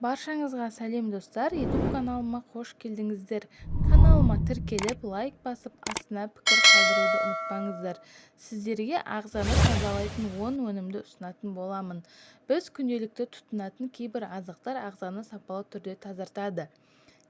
Баршаңызға сәлем, достар! YouTube каналыма қош келдіңіздер! Каналыма тіркеліп, лайк басып, астына пікір қалдыруды ұмытпаңыздар. Сіздерге ағзаны тазалайтын 10 өнімді ұсынатын боламын. Біз күнделікті тұтынатын кейбір азықтар ағзаны сапалы түрде тазартады.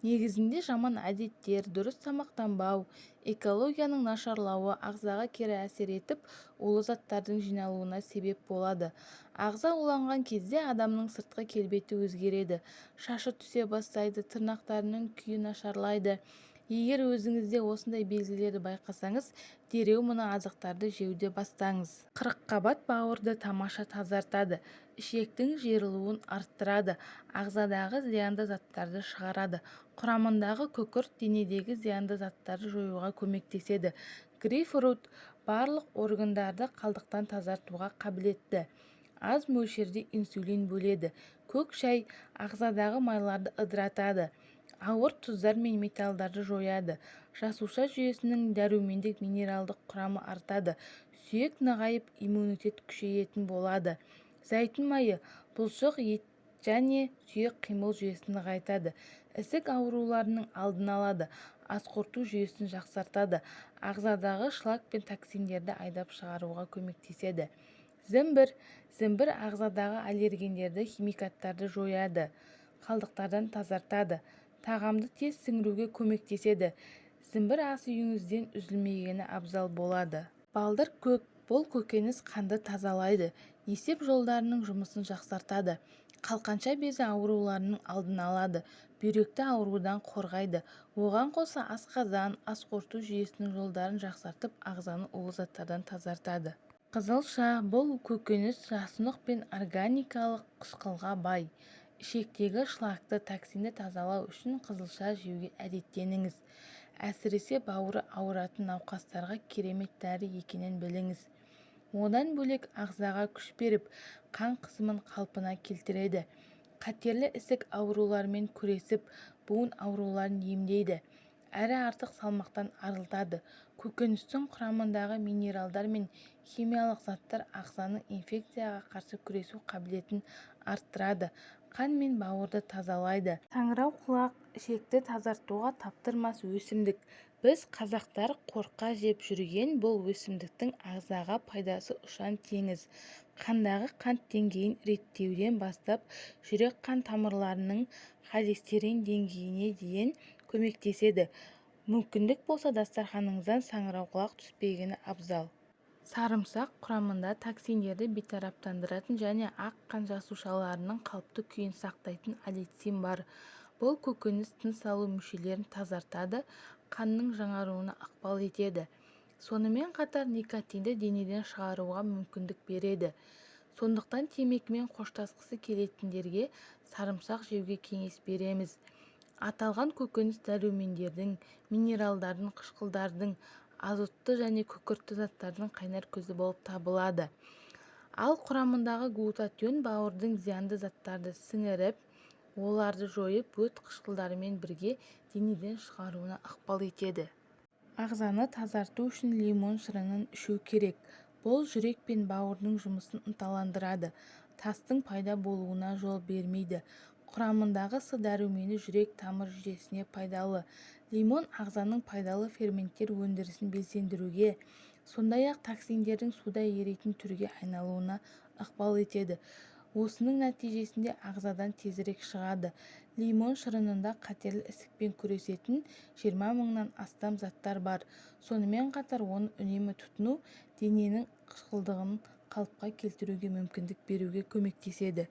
Негізінде жаман әдеттер, дұрыс тамақтанбау, экологияның нашарлауы ағзаға кері әсер етіп, улы заттардың жиналуына себеп болады. Ағза уланған кезде адамның сыртқы келбеті өзгереді: шашы түсе бастайды, тырнақтарының күйі нашарлайды. Егер өзіңізде осындай белгілерді байқасаңыз, дереу мына азықтарды жеуді бастаңыз. Қырыққабат бауырды тамаша тазартады, ішектің жиырылуын арттырады, ағзадағы зиянды заттарды шығарады. Құрамындағы күкірт денедегі зиянды заттарды жоюға көмектеседі. Грейпфрут барлық органдарды қалдықтан тазартуға қабілетті, аз мөлшерде инсулин бөледі. Көк шай ағзадағы майларды ыдыратады, ауыр тұздар мен металдарды жояды. Жасуша жүйесінің дәрумендік, минералдық құрамы артады, сүйек нығайып, иммунитет күшейетін болады. Зәйтүн майы бұлшық ет және сүйек қимыл жүйесін нығайтады, ісік ауруларының алдын алады, ас қорыту жүйесін жақсартады, ағзадағы шлак пен токсиндерді айдап шығаруға көмектеседі. Зімбір. Зімбір ағзадағы аллергендерді, химикаттарды жояды, қалдықтардан тазартады, тағамды тез сіңіруге көмектеседі. Зімбір ас үйіңізден үзілмегені абзал болады. Балдыр көк. Бұл көкөніс қанды тазалайды, несеп жолдарының жұмысын жақсартады, қалқанша безі ауруларының алдын алады, бүйректі аурудан қорғайды. Оған қоса асқазан, ас қорыту жүйесінің жолдарын жақсартып, ағзаны улы заттардан тазартады. Қызылша. Бұл көкөніс жасұнық пен органикалық қышқылға бай. Ішектегі шлакты, токсинді тазалау үшін қызылша жеуге әдеттеніңіз. Әсіресе бауыры ауыратын науқастарға керемет дәрі екенін біліңіз. Одан бөлек ағзаға күш беріп, қан қысымын қалпына келтіреді, қатерлі ісік ауруларымен күресіп, буын ауруларын емдейді әрі артық салмақтан арылтады. Көкөністің құрамындағы минералдар мен химиялық заттар ағзаның инфекцияға қарсы күресу қабілетін арттырады, қан мен бауырды тазалайды. Саңырауқұлақ ішекті тазартуға таптырмас өсімдік. Біз, қазақтар, қорқа жеп жүрген бұл өсімдіктің ағзаға пайдасы ұшан-теңіз. Қандағы қант деңгейін реттеуден бастап, жүрек-қан тамырларының холестерин деңгейіне дейін көмектеседі. Мүмкіндік болса, дастарханыңыздан саңырауқұлақ түспегені абзал. Сарымсақ құрамында токсиндерді бейтараптандыратын және ақ қан жасушаларының қалыпты күйін сақтайтын аллицин бар. Бұл көкөніс тыныс алу мүшелерін тазартады, қанның жаңаруына ықпал етеді. Сонымен қатар никотинді денеден шығаруға мүмкіндік береді. Сондықтан темекімен қоштасқысы келетіндерге сарымсақ жеуге кеңес береміз. Аталған көкөніс дәрумендердің, минералдардың, қышқылдардың, азотты және күкіртті заттардың қайнар көзі болып табылады. Ал құрамындағы глутатион бауырдың зиянды заттарды сіңіріп, оларды жойып, өт қышқылдарымен бірге денеден шығаруына ықпал етеді. Ағзаны тазарту үшін лимон шырынын ішу керек. Бұл жүрек пен бауырдың жұмысын ынталандырады, тастың пайда болуына жол бермейді. Құрамындағы С дәрумені жүрек-тамыр жүйесіне пайдалы. Лимон ағзаның пайдалы ферменттер өндірісін белсендіруге, сондай-ақ токсиндердің суда еритін түрге айналуына ықпал етеді. Осының нәтижесінде ағзадан тезірек шығады. Лимон шырынында қатерлі ісікпен күресетін 20 мыңнан астам заттар бар. Сонымен қатар оны үнемі тұтыну дененің қышқылдығын қалыпқа келтіруге мүмкіндік беруге көмектеседі.